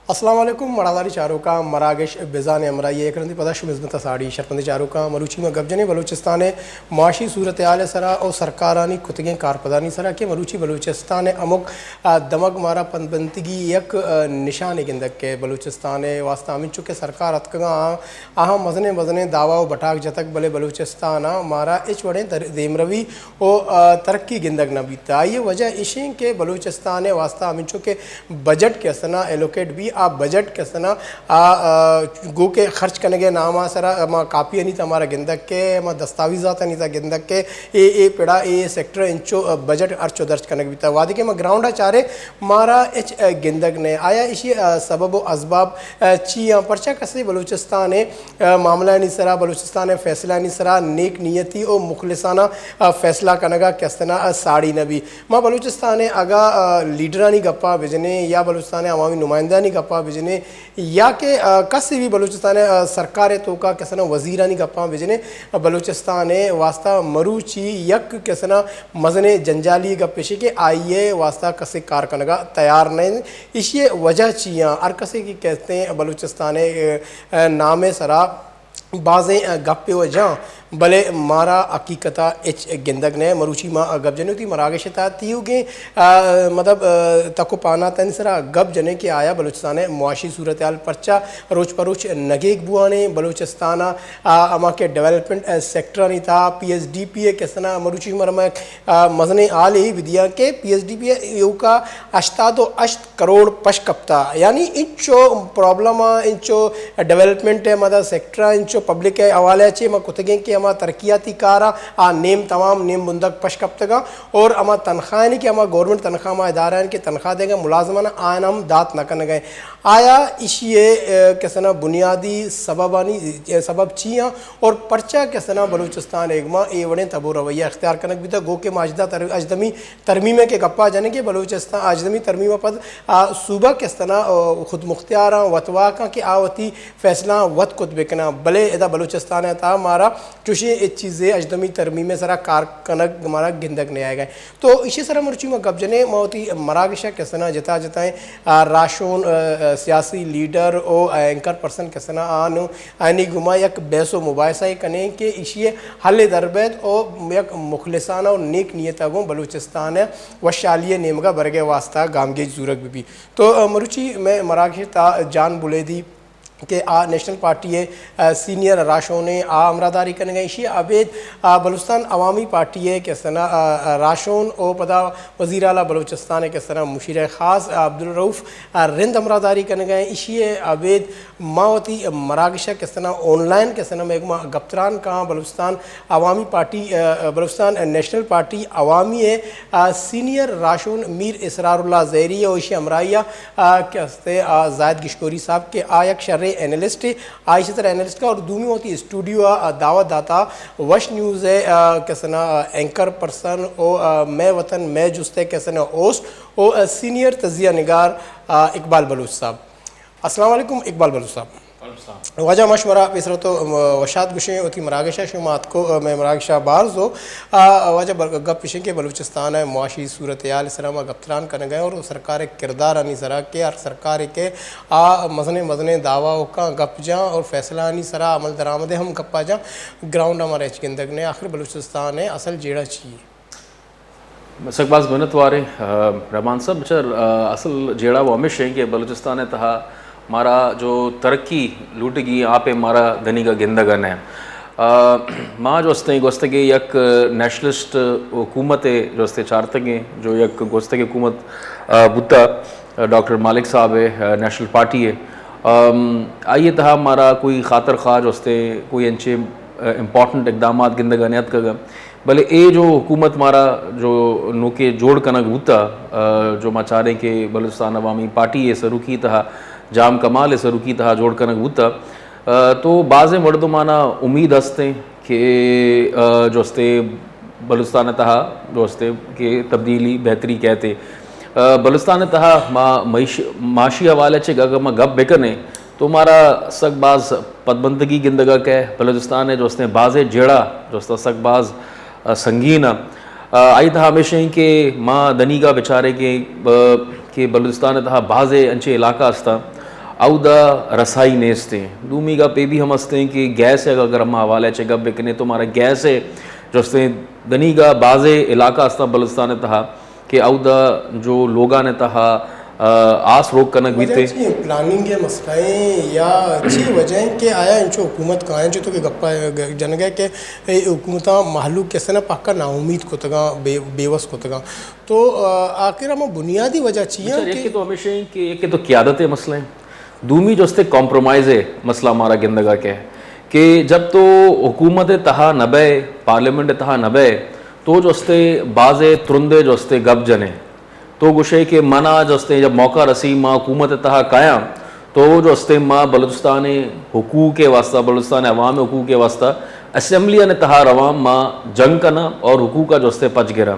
السلام علیکم، مڑاداری چاروکاں، مراگش بزان ءِ ہمراہی ءَ یک رندے پدا شمئے ہزمت ءَ ساڑی۔ شرپندیں چاروکاں، مروچی ما گپ جنیں بلوچستان ءِ معاشی صورتحال ءِ سرا اور سرکارانی کتگیں کارپدانی سرا کہ مروچی بلوچستان ءِ ہمک، آ، دمگ مارا پندبنتگی یک، آ، نشانے گندگ کہ بلوچستان ءِ واستہ ہمینچو کہ سرکار اتکگاں، آ، آہاں مزنیں مزنیں دعوی و بٹاک جتگ، بلے بلوچستان ءَ مارا ہچ وڑیں در-، دیمروی و، آ، ترقی گندگ نہ بیت۔ آئی ءِ وجہ ایش انت کہ بلوچستان ءِ واستہ ہمینچو کہ بجٹ کہ استنا ایلوکیٹ بی، آ بجٹ کہ استنا آ، آ، گو کہ خرچ کنگ ءِ نام ءِ سرا ہما کاپیانی تہا مارا گندگ کہ، ہما دستاویزاتانی تہا گندگ کہ اے، اے پڑا اے سیکٹر انچو، آ، بجٹ ہرچو درج کنگ بیتا۔ وہدے کہ ما گراؤنڈ ءَ چاریں مارا ہچ، آ، گندگ نہ۔ آیا ایشی، آ، سبب و اسباب، آ، چی آں؟ پرچا کسے بلوچستان ءِ، آ، معاملہانی سرا، بلوچستان ءِ فیصلہانی سرا نیک نیتی و مخلصانہ، آ، فیصلہ کنگا کہ استنا، آ، ساڑی نہ بی؟ ما بلوچستان ءِ اگاں، آ، لیڈرانی گپا بجنیں یا بلوچستان ءِ عوامی نمائندہانی گپا بجنیں، یا کہ، آ، کسے بھی بلوچستان ءِ، آ، سرکار ءِ توکا کسنا وزیرانی گپاں بجنیں، آ، بلوچستان ءِ واستہ مروچی یک کسنا مزنیں جنجالی گپ ایشی کہ آئی ءِ واستہ کسے کار کنگا تیار نہ انت۔ ایشی ءِ وجہ چی آں؟ ہر کسے کہ کہتے ہیں بلوچستان ءِ، آ، نام ءِ سرا بازیں، آ، گپے و جاں، بلے مارا حقیقت ءَ ہچ گندگ نہ۔ مروچی ما گپ جنیں وتی مراگش ءِ تہا تیوگیں، آ، مطلب، آ، تک و پاناتانی سرا گپ جنیں کہ آیا بلوچستان ءِ معاشی صورتحال پرچا روچ پہ روچ نگیگ بوانیں، بلوچستان ءَ، آ، ہما کہ ڈیولپمنٹ، آ، سیکٹرانی تہا پی ایس ڈی پی ءِ کسنا مروچی مرمک، آ، مزنیں حالے بدیاں کہ پی ایس ڈی پی ءِ ایوکا ہشتاد و ہشت کروڑ پش کپتا، یعنی انچو پرابلم آ، انچو ڈیولپمنٹ ءِ مدد سیکٹر آ، انچو پبلک ءِ حوالہ ءَ چہ ما کتگیں کہ ہما ترقیاتی کار آ، آ نیم تمام نیم بندگ پش کپتگاں اور ہما تنخواہانی کہ ہما گورنمنٹ تنخواہ، ہما ادارہانی کہ تنخواہ دیگا ملازمان آیان ہم دات نہ کنگا۔ آیا ایشی ءِ، اے، کسنا بنیادی سببانی، اے، سبب چی آں اور پرچا کسنا بلوچستان ایگما اے وڑیں تب و رویہ اختیار کنگ بیتا؟ گو کہ ما اجدا تر-، اجدمی ترمیم ءِ کہ گپا جنیں کہ بلوچستان اجدمی ترمیم ءَ پد، آ، صوبہ کہ استنا، آ، خود مختار آں، وتواک آں کہ آ وتی فیصلہ آں وت کت بکناں، بلے ادا بلوچستان ءِ تہا مارا چوشیں ہچ چیزے اجدمی ترمیم ءِ سرا کار کنگ مارا گندگ نہ آیگ ءَ۔ تو ایشی سرا مرچی ما گپ جنیں، ما وتی مراگش ءَ کہ استنا جتا جتائیں، آ، راہشون، آ، آ، سیاسی لیڈر و اینکر پرسن کہ استنا آنو آنی گوما یک بحث و مباحثہ ءَ کنیں کہ ایشی ءِ حل ءِ در بیت و یک مخلصانہ و نیک نیت ءَ گوں بلوچستان ءِ وشحالی ءِ نیمگ ءَ برگ ءِ واستہ گامگیج زورگ بہ بیت۔ تو، آ، مروچی مئے مراگش ءِ تہا جان بلیدی کہ آ نیشنل پارٹی ءِ، آ، سینئر راہشونے، آ ہمراہداری کنگ ءَ۔ ایشی ءَ ابید، آ، بلوچستان عوامی پارٹی ءِ کہ استنا، آ، آ، راہشون و پدا وزیر اعلیٰ بلوچستان ءِ کہ استنا مشیر خاص، آ، عبدالرؤف، آ، رند ہمراہداری کنگ ءَ۔ ایشی ءَ ابید ما وتی مراگش ءَ کہ استنا آن لائن کہ استنا مئے گوما گپتران کاں بلوچستان عوامی پارٹی، آ، بلوچستان نیشنل پارٹی عوامی ءِ، آ، سینئر راہشون میر اسرار اللہ زہری ءُ ایشی ہمراہی ءَ، آ، کہ استے، آ، زاہد گشکوری صاحب کہ آ یک شریں اینالسٹے، آ ایشی سرا اینالسٹ کا اور دومی وتی اسٹوڈیو ءَ، آ، دعوت داتا وش نیوز ءِ، آ، کہ استنا، آ، اینکر پرسن ءُ، آ، مئے وطن مئے جست ءِ کہ استنا ہوسٹ ءُ، آ، سینئر تجزیہ نگار، آ، اقبال بلوچ صاحب۔ السلام علیکم اقبال بلوچ صاحب۔ وعلیکم السلام۔ واجہ ما شمارا پیسرا تو، ام، وشات گوشیں، وتی مراگش ءَ شما اتکو، ام، مراگش ءَ بار زو۔ آ، واجہ بر-، گپ ایش انت کہ بلوچستان ءِ معاشی صورتحال ءِ سرا ما گپتران کنگ ءَ اور سرکار ءِ کردارانی سرا کہ ہر سرکارے کہ آ مزنیں مزنیں دعوی ءُ کاں گپ جاں اور فیصلہ آنی سرا عمل درآمد ءِ ہم گپا جاں، گراؤنڈ ءَ مارا ہچ گندگ نہ۔ آخر بلوچستان ءِ اصل جیڑہ چی اے؟ سک باز منت واریں، آ، رحمان صاحب۔ بچار، آ، اصل جیڑہ وہ ہمیش ہیں کہ بلوچستان ءِ تہا مارا جو ترقی لوٹگی آپ ءَ مارا دنیگا گندگا نہ۔ آ، ما جو استیں گوستگیں یک نیشنلسٹ حکومت ءَ جو استے چارتگیں، جو یک گوستگیں حکومت، آ، بوتا، آ، ڈاکٹر مالک صاحب ءِ، آ، نیشنل پارٹی ءِ، آم، آئی ءِ تہا مارا کوئی خاطر خواہ جو استے کوئی انچیں، آ، امپورٹنٹ اقدامات گندگا نیتکگا۔ بلے اے جو حکومت مارا جو نوکے جوڑ کنگ بوتا، آ، جو ما چاریں کہ بلوچستان عوامی پارٹی ءِ سروکی تہا، جام کمال ءِ سروکی تہا جوڑ کنگ بوتا، آ، تو بازیں مردمانا امید ہستیں کہ، آ، جو استے بلوچستان ءِ تہا جو استے کہ تبدیلی بہتری کہتے۔ آ، بلوچستان ءِ تہا ما معیش-، معاشی حوالہ چہ اگر ما گپ بکنیں تو مارا سک باز پدبندگی گندگا کہ بلوچستان ءِ جو استیں بازیں جیڑہ جو استاں سک باز، آ، سنگین آں۔ آ، آئی تہا ہمیش ایں کہ ما دنیگا بچارے کہ، آ، کہ بلوچستان ءِ تہا بازیں انچیں علاقہ استاں، اودا رسائی نیست ایں۔ دومی گپ اے بھی ہم استیں کہ گیس ءِ اگر ما حوالے چہ گپ بکنیں تو مارا گیس ءِ جو استیں دنیگا بازیں علاقہ استاں بلوچستان ءِ تہا کہ اودا جو لوگان ءِ تہا، آ، آس روک کنگ بیت۔ وجہ چی ایں؟ پلاننگ ءِ مسئلہ ایں یا چی وجہ ایں کہ آیا انچو حکومت کائیں، چو تو کہ گپا گ-، جنگ ءَ کہ اے حکومتاں مہلوک کسے نہ پہکا ناامید کتگاں، بے، بے وس کتگاں۔ تو، آ، آخر ہما بنیادی وجہ چی ایں بچار، کہ یک تو ہمیش ایں کہ یک تو قیادت ءِ مسئلہ ایں، دومی جو استیں کمپرومائز ءِ مسئلہ مارا گندگا کہ، کہ جب تو حکومت ءِ تہا نہ بئے، پارلیمنٹ ءِ تہا نہ بئے، تو جو استیں بازیں ترندیں جو استیں گپ جنے۔ تو گوشے کہ منا جو استیں جب موقع رسی ما حکومت ءِ تہا کایاں، تو جو استیں ما بلوچستان ءِ حقوق ءِ واسطہ، بلوچستان ءِ عوام ءِ حقوق ءِ واسطہ اسمبلیانی تہا رواں، ما جنگ کناں اور حقوق ءَ جو استیں پچ گراں۔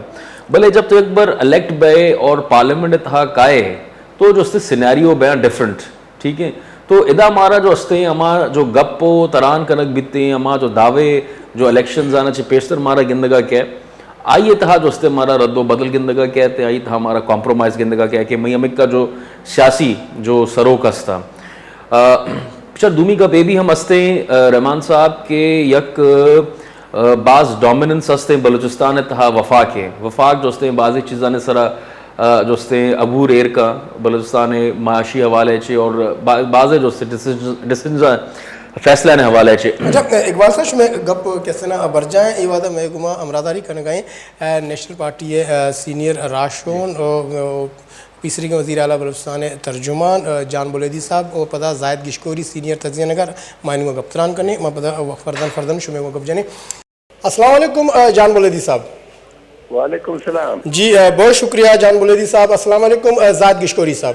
بلے جب تو یک بار الیکٹ بئے اور پارلیمنٹ ءِ تہا کائے، تو جو استیں سینیریو بیاں ڈفرنٹ۔ ٹھیک ہے، تو ادا مارا جو استیں ہما جو گپ و تران کنگ بیتیں، ہما جو دعوے جو الیکشنز آنا چہ پیشتر مارا گندگا کہ آئی تہا جو استیں مارا رد و بدل گندگا کہ تے آئی تہا مارا کمپرومائز گندگا کہ، کہ مئی امریکہ جو سیاسی جو سروک ہستا۔ آ، پچھا دومی گپ اے بھی ہم استیں، آ، رحمان صاحب کہ یک، آ، باز ڈومیننس استیں بلوچستان تہا وفاق ہے۔ وفاق جو استیں بازی چیزاں سرا آ، جو استیں عبور ایر کا بلوچستان ءِ معاشی حوالے چے اور با-، بازیں جو استیں ڈسیژن، ڈسیژن فیصلہ نے حوالے چے۔ اچھا، اقبال صاحب، شمے گپ کسے نا برجائیں، اے وعدہ میں گما ہمراہداری کنگائیں، آ، نیشنل پارٹی ءِ، آ، سینئر راہشون، آ، آ، پیسریگیں وزیر اعلیٰ بلوچستان ءِ ترجمان، آ، جان بلیدی صاحب، و پدا زاہد گشکوری سینئر تجزیہ نگار، ما انگو گپ تران کنے، ما پدا وقت فردن فردن شمے گو گپ جنے۔ السلام علیکم، آ، جان بلیدی صاحب۔ وعلیکم السلام۔ جی، آ، بہت شکریہ جان بلیدی صاحب۔ السلام علیکم، آ، زاہد گشکوری صاحب۔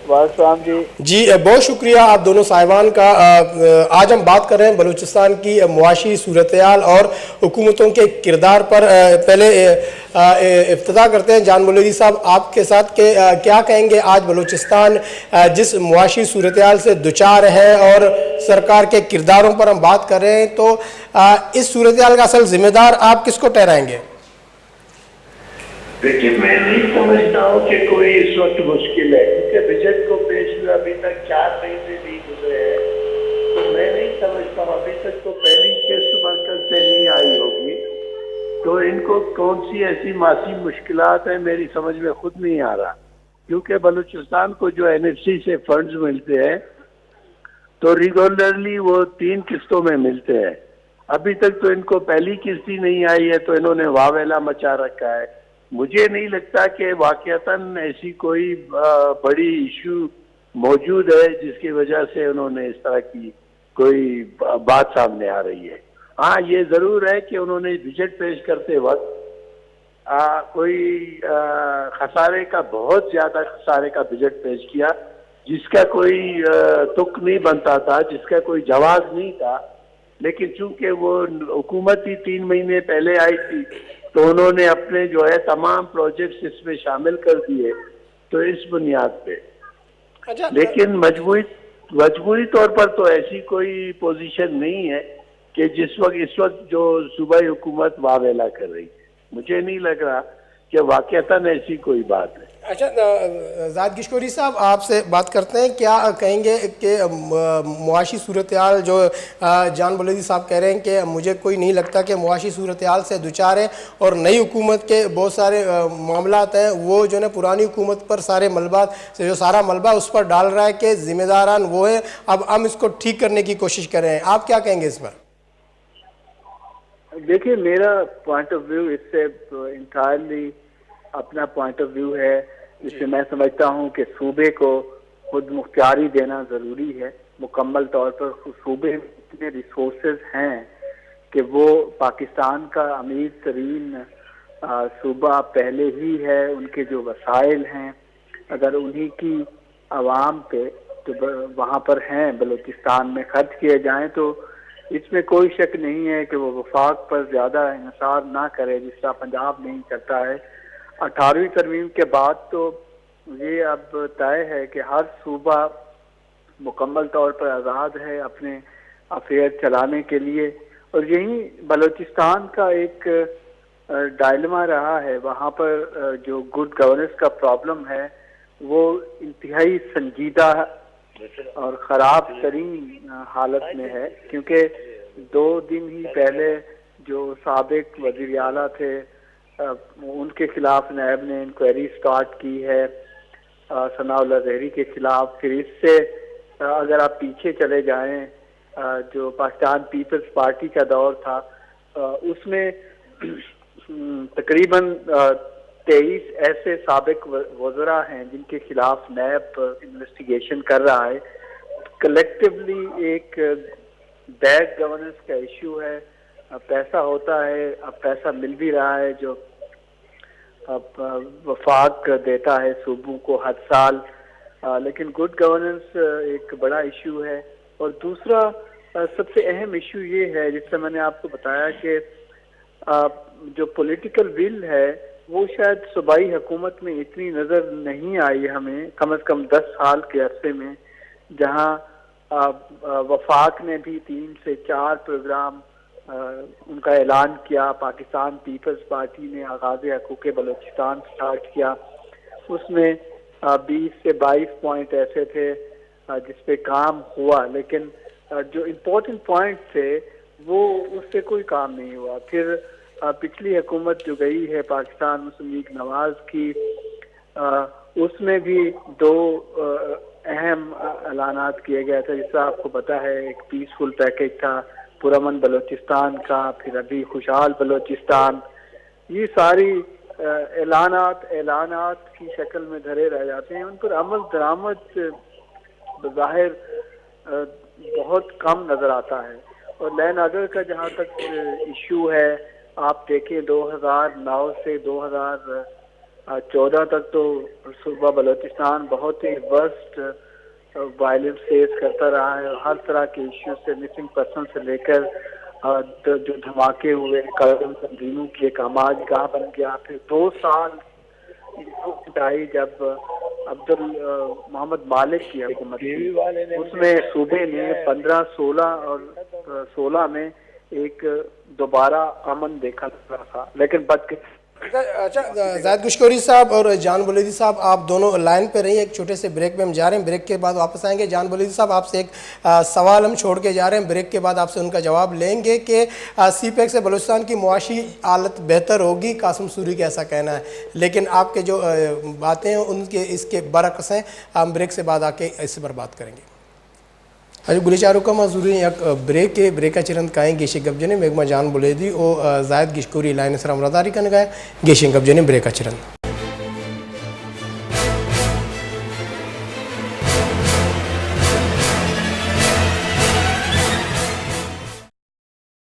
وعلیکم السلام جی۔ جی، آ، بہت شکریہ آپ دونوں صاحبان کا۔ آ، آ، آج ہم بات کر رہے ہیں بلوچستان کی، آ، معاشی صورتحال اور حکومتوں کے کردار پر۔ آ، پہلے، آ، آ، اے، ابتدا کرتے ہیں جان بلیدی صاحب آپ کے ساتھ کہ، آ، کیا کہیں گے آج بلوچستان، آ، جس معاشی صورتحال سے دچار ہے اور سرکار کے کرداروں پر ہم بات کر رہے ہیں تو، آ، اس صورتحال کا اصل ذمہ دار آپ کس کو ٹھہرائیں گے؟ دیکھیے، میں نہیں سمجھتا ہوں کہ کوئی اس وقت مشکل ہے، کیونکہ بجٹ کو پیش ہوئے ابھی تک چار مہینے نہیں گزرے ہیں، تو میں نہیں سمجھتا ہوں، ابھی تک تو پہلی قسط مرکز سے نہیں آئی ہوگی، تو ان کو کون سی ایسی ماسی مشکلات ہیں، میری سمجھ میں خود نہیں آ رہا، کیونکہ بلوچستان کو جو این ایف سی سے فنڈز ملتے ہیں، تو ریگولرلی وہ تین قسطوں میں ملتے ہیں۔ ابھی تک تو ان کو پہلی قسط ہی نہیں آئی ہے، تو انہوں نے واویلا مچا رکھا ہے۔ مجھے نہیں لگتا کہ واقعتاً ایسی کوئی، آ، بڑی ایشو موجود ہے جس کی وجہ سے انہوں نے اس طرح کی کوئی ب-، بات سامنے آ رہی ہے۔ ہاں، یہ ضرور ہے کہ انہوں نے بجٹ پیش کرتے وقت آ، کوئی، آ، خسارے کا، بہت زیادہ خسارے کا بجٹ پیش کیا، جس کا کوئی، آ، تک نہیں بنتا تھا، جس کا کوئی جواز نہیں تھا۔ لیکن چونکہ وہ حکومت ہی تین مہینے پہلے آئی تھی، تو انہوں نے اپنے جو ہے تمام پروجیکٹس اس میں شامل کر دیے۔ تو اس بنیاد پہ اچھا، لیکن مجموعی، مجموعی طور پر تو ایسی کوئی پوزیشن نہیں ہے کہ جس وقت، اس وقت جو صوبائی حکومت واویلا کر رہی ہے، مجھے نہیں لگ رہا کہ واقعتاً ایسی کوئی بات ہے۔ اچھا، آ، زاہد گشکوری صاحب، آپ سے بات کرتے ہیں۔ کیا کہیں گے کہ، آ، معاشی صورتحال جو، آ، جان بلیدی صاحب کہہ رہے ہیں کہ مجھے کوئی نہیں لگتا کہ معاشی صورتحال سے دچار ہے، اور نئی حکومت کے بہت سارے، آ، معاملات ہیں، وہ جو ہے نا پرانی حکومت پر سارے ملبہ، جو سارا ملبہ اس پر ڈال رہا ہے کہ ذمہ داران وہ ہیں، اب ہم اس کو ٹھیک کرنے کی کوشش کر رہے ہیں۔ آپ کیا کہیں گے اس پر؟ دیکھیے، میرا پوائنٹ آف ویو اس سے انٹائرلی اپنا پوائنٹ آف ویو ہے، جس جی۔ سے میں سمجھتا ہوں کہ صوبے کو خود مختاری دینا ضروری ہے۔ مکمل طور پر صوبے میں اتنے ریسورسز ہیں کہ وہ پاکستان کا امیر ترین، آ، صوبہ پہلے ہی ہے، ان کے جو وسائل ہیں، اگر انہی کی عوام پہ جو ب-، وہاں پر ہیں بلوچستان میں خرچ کیے جائیں تو اس میں کوئی شک نہیں ہے کہ وہ وفاق پر زیادہ انحصار نہ کرے جس طرح پنجاب نہیں کرتا ہے۔ اٹھارہویں ترمیم کے بعد تو یہ اب طے ہے کہ ہر صوبہ مکمل طور پر آزاد ہے اپنے افیئر چلانے کے لیے، اور یہی بلوچستان کا ایک ڈائلما رہا ہے۔ وہاں پر جو گڈ گورننس کا پرابلم ہے، وہ انتہائی سنجیدہ اور خراب ترین حالت میں ہے، کیونکہ دو دن ہی پہلے جو سابق وزیر اعلیٰ تھے، ان کے خلاف نیب نے انکوائری سٹارٹ کی ہے، ثناء اللہ زہری کے خلاف۔ پھر اس سے اگر آپ پیچھے چلے جائیں، جو پاکستان پیپلز پارٹی کا دور تھا، اس میں تقریباً تیئیس ایسے سابق وزراء ہیں جن کے خلاف نیب انویسٹیگیشن کر رہا ہے۔ کلیکٹیولی ایک بیڈ گورننس کا ایشو ہے۔ اب پیسہ ہوتا ہے، اب پیسہ مل بھی رہا ہے جو اب وفاق دیتا ہے صوبوں کو ہر سال، لیکن گڈ گورننس ایک بڑا ایشو ہے۔ اور دوسرا سب سے اہم ایشو یہ ہے، جس سے میں نے آپ کو بتایا کہ جو پولیٹیکل ول ہے، وہ شاید صوبائی حکومت میں اتنی نظر نہیں آئی ہمیں، کم از کم دس سال کے عرصے میں، جہاں وفاق نے بھی تین سے چار پروگرام ان کا اعلان کیا۔ پاکستان پیپلز پارٹی نے آغاز حقوق بلوچستان سٹارٹ کیا، اس میں بیس سے بائیس پوائنٹ ایسے تھے جس پہ کام ہوا، لیکن جو امپورٹنٹ پوائنٹ تھے، وہ اس سے کوئی کام نہیں ہوا۔ پھر پچھلی حکومت جو گئی ہے پاکستان مسلم لیگ نواز کی، اس میں بھی دو اہم اعلانات کیے گئے تھے۔ جیسا آپ کو پتا ہے، ایک پیسفل پیکج تھا پرامن بلوچستان کا، پھر ابھی خوشحال بلوچستان۔ یہ ساری اعلانات اعلانات کی شکل میں دھرے رہ جاتے ہیں، ان پر عمل درآمد بظاہر بہت کم نظر آتا ہے۔ اور لینڈ آرڈر کا جہاں تک ایشو ہے، آپ دیکھیں، دو ہزار نو سے دو ہزار چودہ تک تو صوبہ بلوچستان بہت ہی ورسٹ وائلنس فیس کرتا رہا ہے۔ ہر طرح کے ایشو سے، مسنگ پرسن سے لے کر جو دھماکے ہوئے، قیدی تنظیموں کی ایک آماج گاہ بن گیا۔ پھر دو سال آئی جب عبد محمد مالک کی حکومت تھی، اس میں صوبے نے پندرہ سولہ اور سولہ میں ایک دوبارہ امن دیکھا تھا، لیکن بد اچھا، زاہد گشکوری صاحب اور جان بلیدی صاحب، آپ دونوں لائن پہ رہی ہیں۔ ایک چھوٹے سے بریک میں ہم جا رہے ہیں، بریک کے بعد واپس آئیں گے۔ جان بلیدی صاحب، آپ سے ایک سوال ہم چھوڑ کے جا رہے ہیں، بریک کے بعد آپ سے ان کا جواب لیں گے کہ سی پیک سے بلوچستان کی معاشی حالت بہتر ہوگی، قاسم سوری کا ایسا کہنا ہے، لیکن آپ کے جو باتیں ہیں ان کے، اس کے برعکس ہیں۔ ہم بریک سے بعد آ کے اس پر بات کریں گے۔ اچھا گلیں چاروکاں، ما زوریں یک بریکے، بریک ءَ چہ رند کائیں گیشیں گپ جنیں۔ مہمان جان بلیدی او زاہد گشکوری لائن ءِ سرا ہمراہداری کنگا ایں۔ گیشیں گپ جنیں، بریک ءَ چہ رند۔